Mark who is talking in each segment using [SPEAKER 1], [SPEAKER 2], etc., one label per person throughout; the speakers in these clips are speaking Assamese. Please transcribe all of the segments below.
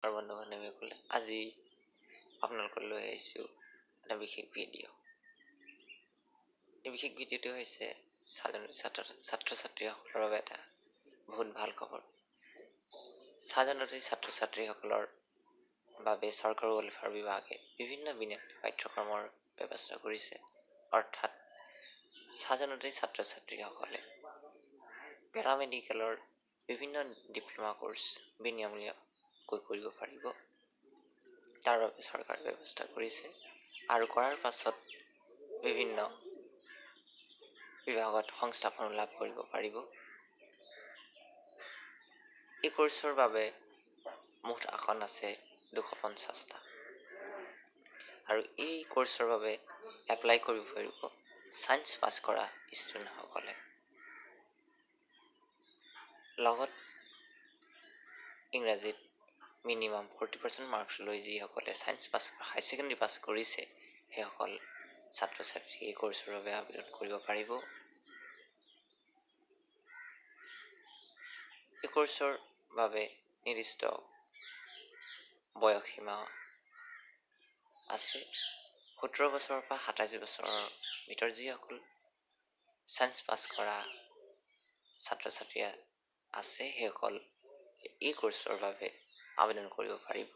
[SPEAKER 1] বন্ধু বান্ধৱীসকলে, আজি আপোনালোকক লৈ আহিছোঁ এটা বিশেষ ভিডিঅ'। এই বিশেষ ভিডিঅ'টো হৈছে ছাত্ৰ ছাত্ৰীসকলৰ বাবে এটা বহুত ভাল খবৰ। চাহ জনজাতি ছাত্ৰ ছাত্ৰীসকলৰ বাবে চৰকাৰ ৱেলফেয়াৰ বিভাগে বিভিন্ন বিনামূলীয়া পাঠ্যক্ৰমৰ ব্যৱস্থা কৰিছে। অৰ্থাৎ চাহ জনজাতি ছাত্ৰ ছাত্ৰীসকলে পেৰামেডিকেলৰ বিভিন্ন ডিপ্ল'মা কোৰ্চ বিনামূলীয়াকৈ কৰিব পাৰিব। তাৰ বাবে চৰকাৰে ব্যৱস্থা কৰিছে আৰু কৰাৰ পাছত বিভিন্ন বিভাগত সংস্থাপন লাভ কৰিব পাৰিব। এই কোৰ্চৰ বাবে মুঠ আসন আছে 250টা আৰু এই কোৰ্চৰ বাবে এপ্লাই কৰিব পাৰিব ছায়েন্স পাছ কৰা ষ্টুডেণ্টসকলে। লগত ইংৰাজীত মিনিমাম 40% মাৰ্কছ লৈ যিসকলে ছায়েন্স পাছ, হাই ছেকেণ্ডেৰী পাছ কৰিছে, সেইসকল ছাত্ৰ ছাত্ৰীয়ে এই কোৰ্চৰ বাবে আবেদন কৰিব পাৰিব। এই কোৰ্চৰ বাবে নিৰ্দিষ্ট বয়স সীমা আছে। 17 বছৰৰ পৰা 27 বছৰৰ ভিতৰত যিসকল ছায়েন্স পাছ কৰা ছাত্ৰ ছাত্ৰী আছে, সেইসকল এই কোৰ্চৰ বাবে আবেদন কৰিব পাৰিব।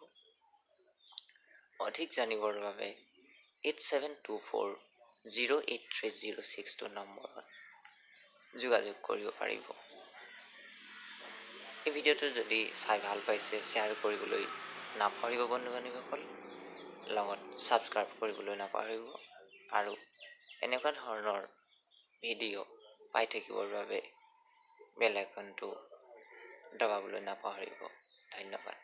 [SPEAKER 1] অধিক জানিবৰ বাবে 8724083062 নম্বৰত যোগাযোগ কৰিব পাৰিব। এই ভিডিঅ'টো যদি চাই ভাল পাইছে, শ্বেয়াৰ কৰিবলৈ নাপাহৰিব বন্ধু বান্ধৱীসকল, লগত ছাবস্ক্ৰাইব কৰিবলৈ নাপাহৰিব আৰু এনেকুৱা ধৰণৰ ভিডিঅ' পাই থাকিবৰ বাবে বেল আইকনটো দবাবলৈ নাপাহৰিব। ধন্যবাদ।